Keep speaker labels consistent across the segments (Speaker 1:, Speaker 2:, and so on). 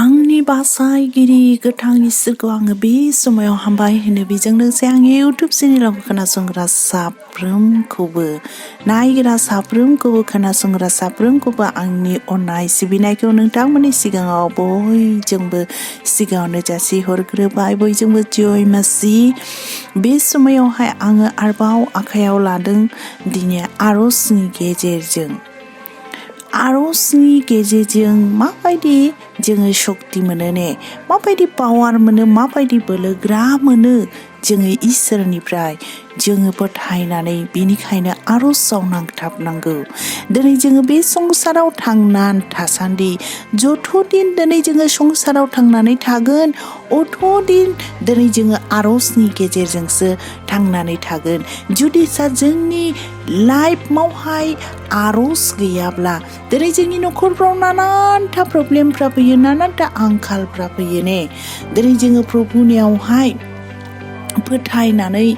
Speaker 1: आंनि बासायगिरि गोथां इसोरखौ आङो बे समायाव हामबाय होनो बेजों लोगोसे आंनि इउटुब चेनेलाव खोनासंग्रा साफ्रोमखौबो नायग्रा साफ्रोमखौबो खोनासंग्रा साफ्रोमखौबो आंनि अननाय सिबिनायखौ नोंथांमोननि सिगाङाव बयजोंबो सिगाङावनो जासिहरग्रोबाय। बयजोंबो जय मासि। बे समायावहाय आङो आरोबाव आखायाव लादों दिनै आर'जनि गेजेरजों माबायदि जोङो शक्ति मोनो ने, माबायदि पावार मोनो, माबायदि बोलोग्रा मोनो जोङो इसोरनिफ्राय जोङो फोथायनानै बेनिखायनो आर'जआव नांथाबनांगौ। दिनै जोङो बे संसाराव थांनानै थासान्दि जथ'दिन दिनै जोङो संसाराव थांनानै थागोन अथ'दिन दिनै जोङो आर'जनि गेजेरजोंसो थांनानै थागोन। जुदि जोंनि लाइफआवहाय आर'ज गैयाब्ला दिनै जोंनि न'खरफ्राव नानानथा प्रब्लेमफ्रा फैयो, नानानथा आंखालफ्रा फैयो ने। दिनै जोङो प्रभुनियावहाय फोथायनानै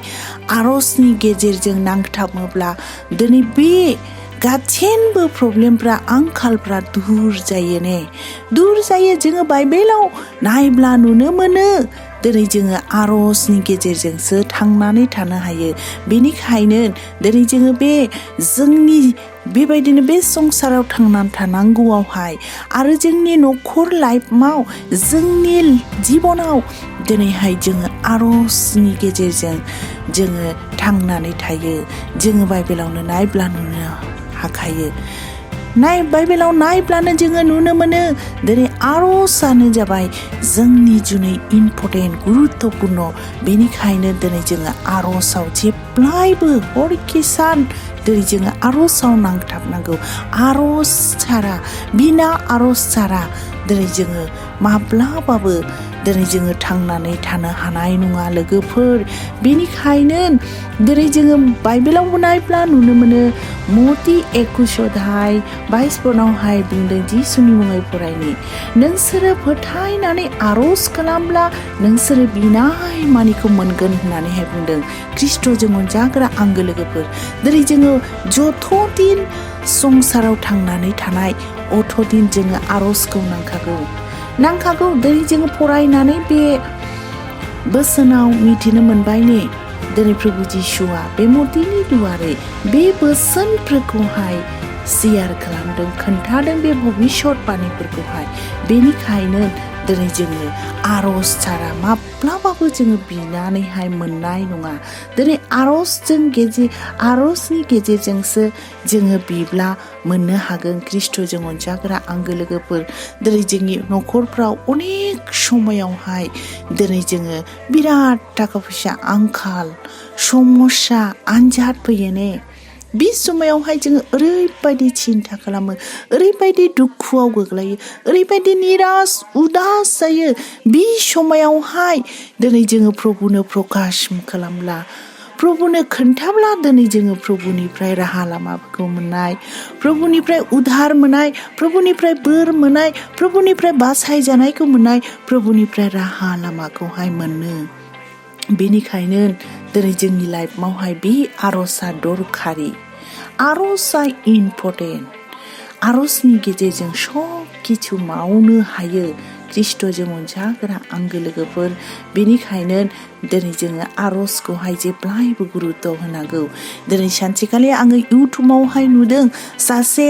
Speaker 1: आर'जनि गेजेरजों नांथाबोब्ला दिनै बे गासैबो प्रब्लेमफ्रा आंखालफ्रा दूर जायो ने, दूर जायो। जोङो बाइबेलाव नायब्ला नुनो मोनो दिनै जोङो आर'जनि गेजेरजोंसो थांनानै थानो हायो। बेनिखायनो दिनै जोङो बे जोंनि बेबायदिनो बे संसाराव थांनानै थानांगौआवहाय आरो जोंनि न'खर लाइफआव जोंनि जिबनाव दिनैहाय जोङो आर'जनि गेजेरजों जोङो थांनानै थायो। जोङो बाइबेलावनो नायब्ला नुनो हाखायो। बाइबेलाव नायब्लानो जोङो नुनो मोनो दिनै आर'जआनो जाबाय जोंनि जुनै इम्परटेन्ट गुरुत्वपूर्ण। बेनिखायनो दिनै जोङो आर'जआव जेब्लायबो हरखि सान दिनै जोङो आर'जआव नांथाबनांगौ। आर'ज सारा बिना आर'ज सारा दिनै जोङो माब्लाबाबो दिनै जोङो थांनानै थानो हानाय नङा लोगोफोर। बेनिखायनो दिनै जोङो बाइबेलाव नायब्ला नुनो मोनो मती 21:22 बुंदों जिसुनि मुङै फरायनि नोंसोरो फोथायनानै आर'ज खालामब्ला नोंसोरो बिनाय मानिखौ मोनगोन होननानैहाय बुंदों। ख्रिस्ट'जों अनजाग्रा आंगो लोगोफोर, दिनै जोङो जथ'दिन संसाराव थांनानै थानाय अथ'दिन जोङो आर'जखौ नांखागौ। दिनै जोङो फरायनानै बे बोसोनाव मिथिनो मोनबाय ने दिनै प्रभु जिसुआ बे मतीनि दुवारै बे बोसोनफोरखौहाय शेयार खालामदों, खोन्थादों बे भबिष्यत बाणीफोरखौहाय। बेनिखायनो दिनै जोङो आर'ज सारा माब्लाबाबो जोङो बिनानैहाय मोननाय नङा। दिनै आर'जनि गेजेरजोंसो जोङो बिब्ला मोननो हागोन। ख्रिस्ट'जों अनजाग्रा आंगो लोगोफोर, दिनै जोंनि न'खरफ्राव अनेक समायावहाय दिनै जोङो बिराद थाखा फैसा आंखाल समस्या आनजाद फैयो ने। बे समायावहाय जोङो ओरैबायदि सिन्था खालामो, ओरैबायदि दुखुआव गोग्लैयो, ओरैबायदि निराश उदास जायो। बे समायावहाय दिनै जोङो प्रभुनो प्रकाश खालामब्ला, प्रभुनो खोन्थाब्ला दिनै जोङो प्रभुनिफ्राय राहा लामाखौ मोननाय, प्रभुनिफ्राय उद्धार मोननाय, प्रभुनिफ्राय बोर मोननाय, प्रभुनिफ्राय बासायजानायखौ मोननाय, प्रभुनिफ्राय राहा लामाखौहाय मोनो। बेनिखायनो दिनै जोंनि लाइफआवहाय बे आर'जआ दरखारि, आर'जआ इम्परटेन्ट। आर'जनि गेजेरजों सब किछु मावनो हायो ख्रिस्ट'जों अनजाग्रा आंगो लोगोफोर। बेनिखायनो दिनै जोङो आर'जखौहाय जेब्लायबो गुरुत्व होनांगौ। दिनै सानसेखालि आङो इउटुबावहाय नुदों सासे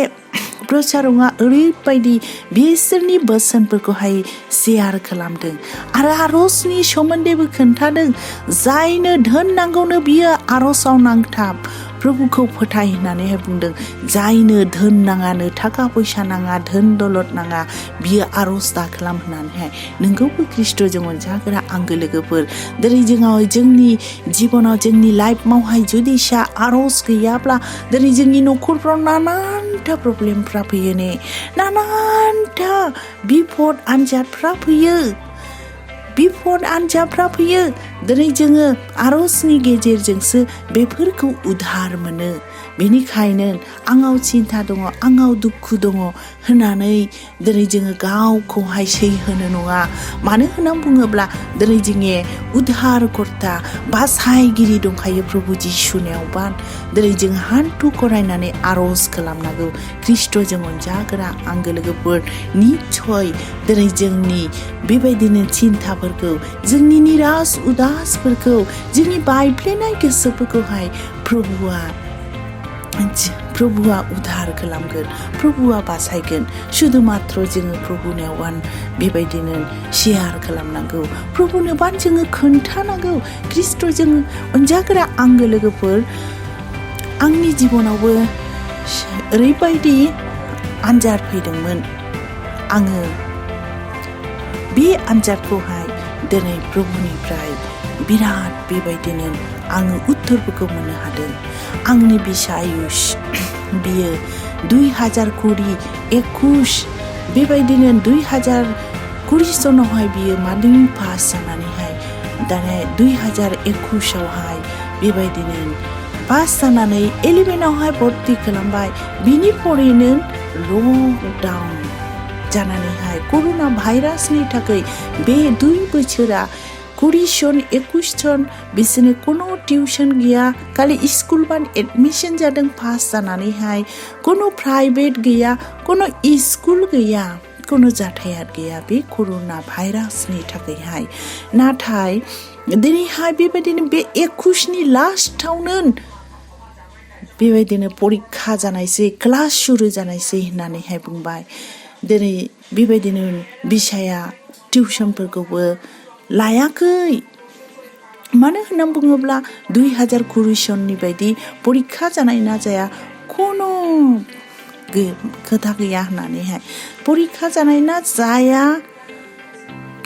Speaker 1: प्रचारकआ ओरैबायदि बिसोरनि बोसोनफोरखौहाय शेयार खालामदों आरो आर'जनि सोमोन्दैबो खोन्थादों। जायनो धोन नांगौनो बियो आर'जआव नांथाब, प्रभुखौ फोथाय होननानैहाय बुंदों। जायनो धोन नाङानो, थाखा फैसा नाङा, धोन दौलत नाङा, बियो आर'ज दा खालाम होननानैहाय। नोंगौबो ख्रिस्ट'जों अनजाग्रा आंगो लोगोफोर, दिनै जोंनि जिबनाव जोंनि लाइफआवहाय जुदि आर'ज गैयाब्ला दिनै जोंनि न'खरफ्राव नानानथा प्रब्लेमफ्रा फैयो ने, नानानथा बिपद आनजादफ्रा फैयो। दिनै जोङो आर'जनि गेजेरजोंसो बेफोरखौ उद्धार मोनो। बेनिखायनो आंनाव सिन्था दङ आंनाव दुखु दङ होननानै दिनै जोङो गावखौहाय सैहोनो नङा मानो होनना बुङोब्ला दिनै जोंनि उद्धारकर्ता बासायगिरि दंखायो प्रभु जिसुनियावबा दिनै जों हान्थु खरायनानै आर'ज खालामनांगौ ख्रिस्ट'जों अनजाग्रा आंगो लोगोफोर निस्सय दिनै जोंनि बेबायदिनो सिन्थाफोरखौ जोंनि निराश उदासफोरखौ जोंनि बायफ्लेनाय गोसोफोरखौहाय प्रभुआ उद्धार खालामगोन प्रभुआ बासायगोन शुद्ध मात्र जोङो प्रभुनियाव बेबायदिनो शेयार खालामनांगौ प्रभुनोबा जोङो खोन्थानांगौ ख्रिस्ट'जों अनजाग्रा आंगो लोगोफोर आंनि जिबनावबो ओरैबायदि आनजाद फैदोंमोन आङो बे आनजादखौहाय दिनै प्रभुनिफ्राय बिराद बेबायदिनो आङो उत्तरफोरखौ मोननो हादों आंनि बिसा आयुष बियो 2021 बेबायदिनो 2020 सनावहाय बियो माध्यमिक पास जानानैहाय दाने 2021आवहाय बेबायदिनो पास जानानै 11आवहाय भर्ति खालामबाय बिनि फरेनो लकडाउन जानानैहाय कर'ना भाइरासनि थाखाय बे 2 बोसोरा 20 सन 21 सन बिसोरनो कोनो टिउसन गैया खालि स्कुल बान एडमिशन जादों पास जानानैहाय कोनो प्राइभेट गैया कोनो स्कुल गैया कोनो जाथायात गैया बे कर'ना भाइरासनि थाखायहाय नाथाय दिनैहाय बेबायदिनो बे 21 नि लास्टआवनो बेबायदिनो परीक्षा जानायसै क्लास शुरु जानायसै होननानैहाय बुंबाय दिनै बेबायदिनो बिसाया टिउसनफोरखौबो लायाखै मानो होनना बुङोब्ला 2020 सननि बायदि परीक्षा जानाय ना जाया कोनो खोथा गैया होननानैहाय परीक्षा जानाय ना जाया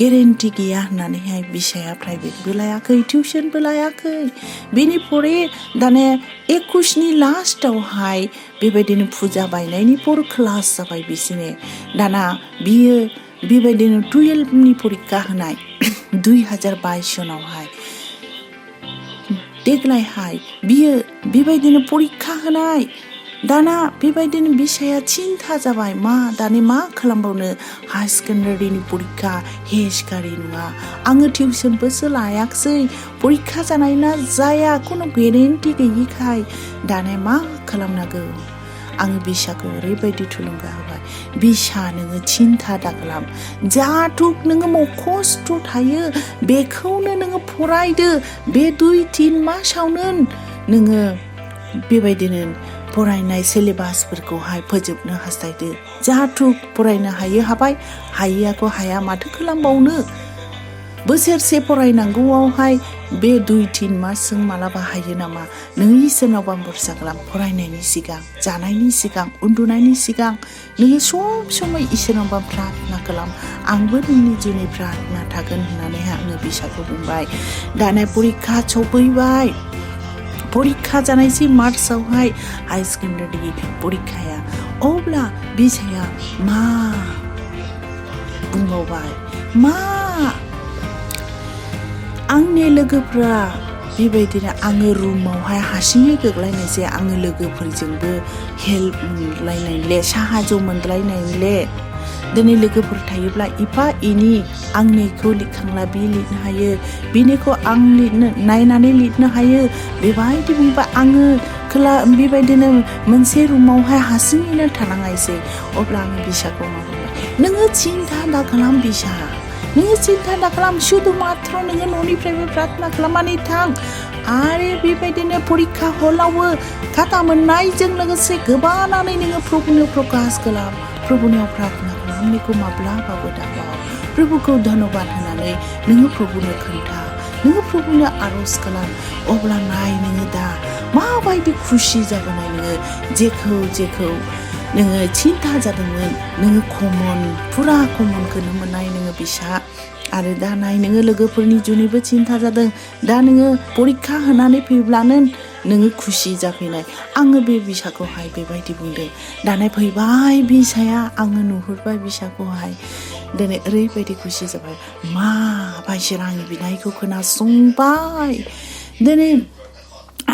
Speaker 1: गेरेन्टि गैया होननानैहाय बिसाया प्राइभेटबो लायाखै टिउसनबो लायाखै बेनि परे दाने 21 नि लास्टआवहाय बेबायदिनो फुजा बायनायनि पर क्लास जाबाय बिसोरनो दाना बियो बेबायदिनो 12 नि परीक्षा होनाय 2022 सनावहाय देग्लायहाय बियो बेबायदिनो परीक्षा होनाय दाना बेबायदिनो बिसाया सिन्था जाबाय दानि मा खालामबावनो हाई सेकेन्डारिनि परीक्षा हेसकारि नङा आङो टिउसनबोसो लायाखसै परीक्षा जानाय ना जाया कोनो गेरेन्टि गैयिखाय दाने मा खालामनांगौ आङो बिसाखौ ओरैबायदि थुलुंगा होबाय बिसा नोङो सिन्था दाखालाम जाथुक नोङो मखस्थ थायो बेखौनो नोङो फरायदो बे 2-3 मासावनो नोङो बेबायदिनो फरायनाय सिलेबासफोरखौहाय फोजोबनो हास्थायदो जाथुक फरायनो हाबाय हायैयाखौ हाया माथो खालामबावनो बोसोरसे फरायनांगौआवहाय बे 2-3 मासजों मालाबा हायो नामा नों इसोरनावबा भरसा खालाम फरायनायनि सिगां जानायनि सिगां उन्दुनायनि सिगां नोङो सब समय इसोरनावबा प्रार्थना खालाम आंबो नोंनि जुनै प्रार्थना थागोन होननानैहाय आङो बिसाखौ बुंबाय दाना परीक्षा सफैबाय परीक्षा जानायसै मार्चआवहाय हाई सेकेन्डारि परीक्षाया अब्ला बिसाया मा बुंबावबाय आंनि लोगोफ्रा बेबायदिनो आङो रुमावहाय हारसिङै गोग्लैनायसै आङो लोगोफोरजोंबो हेल्प मोनलायनायले साहाय्य मोनलायनायले दिनै लोगोफोर थायोब्ला इफा इनि आंनिखौ लिरखांला बे लिरनो हायो बिनिखौ आं नायनानै लिरनो हायो बेबायदि बुंबा आङो बेबायदिनो मोनसे रुमावहाय हारसिङैनो थानाङायसै अब्ला आङो बिसाखौ मा बुंबाय नोङो सिन्था दा खालाम बिसा नोङो सिन्था दा खालाम शुद्ध मात्र नोङो न'निफ्रायबो प्रार्थना खालामनानै थां आरो बेबायदिनो परीक्षा हलावबो खाथा मोननायजों लोगोसे गोबानानै नोङो प्रभुनो प्रकाश खालाम प्रभुनियाव प्रार्थना खालामनायखौ माब्लाबाबो दाबाव प्रभुखौ धन्यबाद होनानै नोङो प्रभुनो खोन्था नोङो प्रभुनो आर'ज खालाम अब्ला नाय नोङो दा माबायदि खुसि जाबोनाय नोङो जेखौ नोङो सिन्था जादोंमोन नोङो फुरा कमनखौनो मोननाय नोङो बिसा आरो दा नाय नोङो लोगोफोरनि जुनैबो सिन्था जादों दा नोङो परीक्षा होनानै फैब्लानो नोङो खुसि जाफैनाय आङो बे बिसाखौहाय बेबायदि बुंदों दाना फैबाय बिसाया आङो नुहुरबाय बिसाखौहाय दिनै ओरैबायदि खुसि जाबाय मा बायसोर आंनि बिनायखौ खोनासंबाय दिनै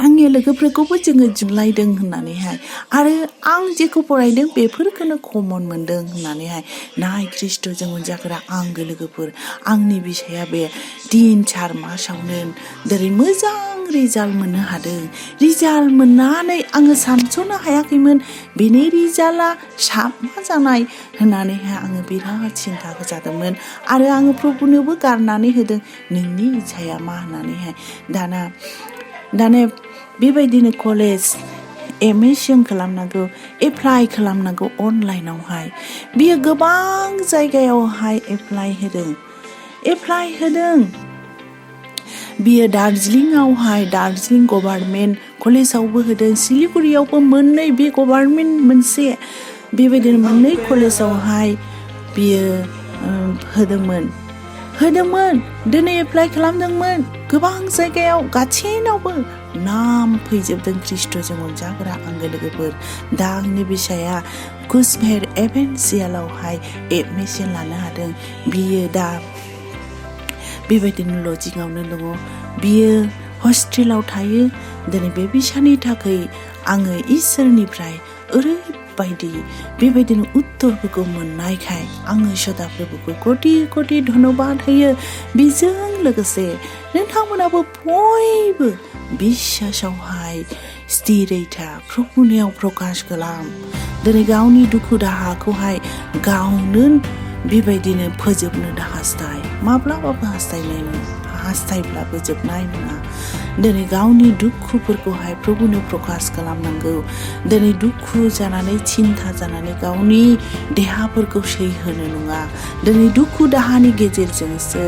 Speaker 1: आंनि लोगोफोरखौबो जोङो जुलायदों होननानैहाय आरो आं जेखौ फरायदों बेफोरखौनो कमन मोनदों होननानैहाय नाय ख्रिस्ट'जों मोनजाग्रा आंगो लोगोफोर आंनि बिसाया बे 3-4 मासावनो दिनै मोजां रिजाल्ट मोननो हादों रिजाल्ट मोननानै आङो सानस'नो हायाखैमोन बेनि रिजाल्टआ साबमा जानाय होननानैहाय आङो बिराद सिन्था जादोंमोन आरो आङो प्रभुनोबो गारनानै होदों नोंनि इच्छाया मा होननानैहाय दाना बेबायदिनो कलेज एडमिशन खालामनांगौ एप्लाइ खालामनांगौ अनलाइनावहाय बियो गोबां जायगायावहाय एप्लाइ होदों बियो दार्जिलिं गभार्नमेन्ट कलेजावबो होदों सिलिगुरियावबो मोननै बे गभार्नमेन्ट मोनसे बेबायदिनो मोननै कलेजावहाय बियो होदोंमोन दिनै एप्लाइ खालामदोंमोन गोबां जायगायाव गासैनावबो नाम फैजोबदों ख्रिस्ट'जों मोनजाग्रा आंगो लोगोफोर दा आंनि बिसाया कुचबिहार एभेन्सियेलावहाय एडमिशन लानो हादों बियो दा बेबायदिनो लजिंआवनो दङ बियो हस्टेलाव थायो दिनै बे बिसानि थाखाय आङो इसोरनिफ्राय ओरैबायदि बेबायदिनो उत्तरफोरखौ मोननायखाय आङो सदाप्रभुखौ कोटि धन्यबाद होयो बेजों लोगोसे नोंथांमोनाबो बयबो बिश्वासावहाय स्थिरै था प्रभुनियाव प्रकाश खालाम दिनै गावनि दुखु दाहाखौहाय गावनो बेबायदिनो फोजोबनो हास्थाय माब्लाबाबो हास्थायब्लाबो जोबनाय नङा दिनै गावनि दुखुफोरखौहाय प्रभुनो प्रकाश खालामनांगौ दिनै दुखु जानानै चिन्ता जानानै गावनि देहाफोरखौ सैहोनो नङा दिनै दुखु दाहानि गेजेरजोंसो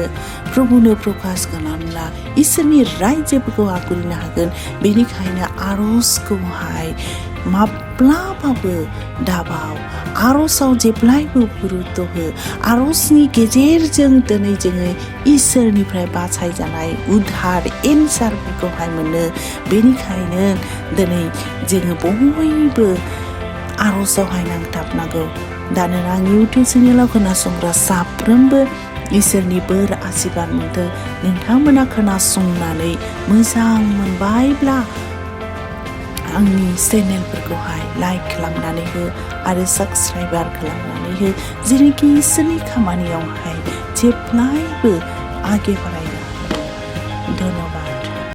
Speaker 1: प्रभुनो प्रकाश खालामब्ला इसोरनि रायजोफोरखौ आगुरिनो हागोन बेनिखायनो आर'जखौहाय माब्लाबाबो दाबाव आर'जआव जेब्लायबो गुरुत्व हो आर'जनि गेजेरजों दिनै जोङो इसोरनिफ्राय बासायजानाय उद्धार एन्सारफोरखौहाय मोनो बेनिखायनो दिनै जोङो बयबो आर'जआवहाय नांथाबनांगौ दानो आं इउटुब चेनेलाव खोनासंग्रा साफ्रोमबो इसोरनि बोर आशीर्बाद मोनथों नोंथांमोना खोनासंनानै मोजां मोनबायब्ला आंनि चेनेलफोरखौहाय लाइक खालामनानै हो आरो साबस्क्राइबार खालामनानै हो जेरैखि इसोरनि खामानियावहाय जेब्लायबो आगे बारायनो हायो धन्यबाद।